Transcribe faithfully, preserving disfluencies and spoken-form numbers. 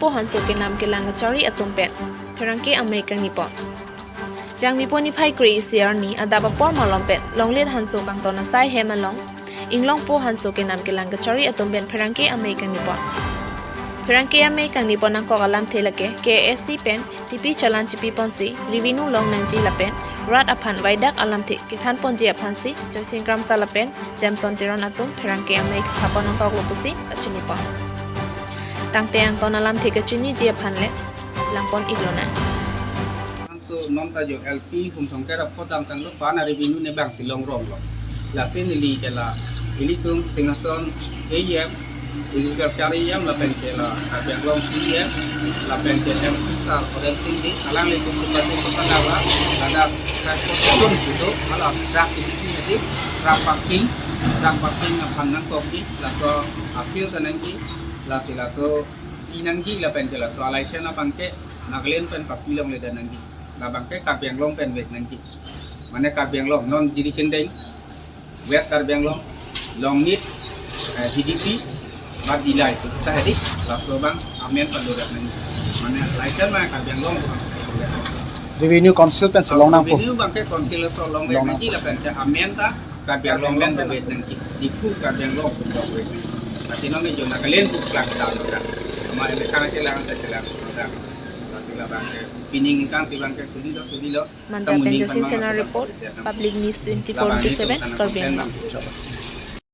Inglongpo hanso kenam kelang kachari atum pen pherangke amei kangni pon. Jangmipo niphai kre-isi arni adap apor malom pen Longleit hanso kangton asai hem along Inglongpo hanso kenam kelang kachari atum pen pherangke amei kangni pon. Pherangke amei kangni pon nangkok alamthe lake K A S C pen tipi chalan chipi ponsi revenue long nangji lapen rat aphan vaidak alamthe kethan ponji aphansi Joysing Kramsa lapen Jameson Teron atum pherangke amei kepha pon nangkoklo pusi pachini pon. Tangte angton alamthe kachiniji aphan le lang pon iklonang. Anto non ta jo L P hum thongker apot dam tanglo pan a revenue ne bang si long rong lo. Lasi neli ke la ilitum Singhason A E M, Agriculture A E M, lapen ke la Karbi Anglong C E M, lapen ke M P sir Horen Sing Bey, alanglitum supa supa la, ladak transportation itu, kalau rak ini jadi rak parking, rak parking aphan nangkokji, laso appeal ta nangji, lasi laso pi nangji lapen ke laso a license abang ke Nagaland pen papi longle dan nangji. Labang ke Karbi Anglong pen vek nangji. Mane Karbi Anglong non Jirikindeng, West Karbi Anglong, Longnit, eh, Hidipi, ba Dillai, ta hedi, laso abang amen pen lo dan nangji. Mane license ma Karbi Anglong. Revenue Council pen si long nangpo. Revenue abang ke Council so longle Long nangji nangpo. Lapen ke amen ta Karbi Anglong pen vek nangji. Diphu Karbi Anglong pen vek nangji. Pati nong jo Nagaland pu klang ta ta. Ama elekang selang ta selang ta. Sila abang ke pining kan si abang ke suli lo, suli lo. Manja pen Joysing Sena report, Public News twenty-four into seven, Karbi Anglong.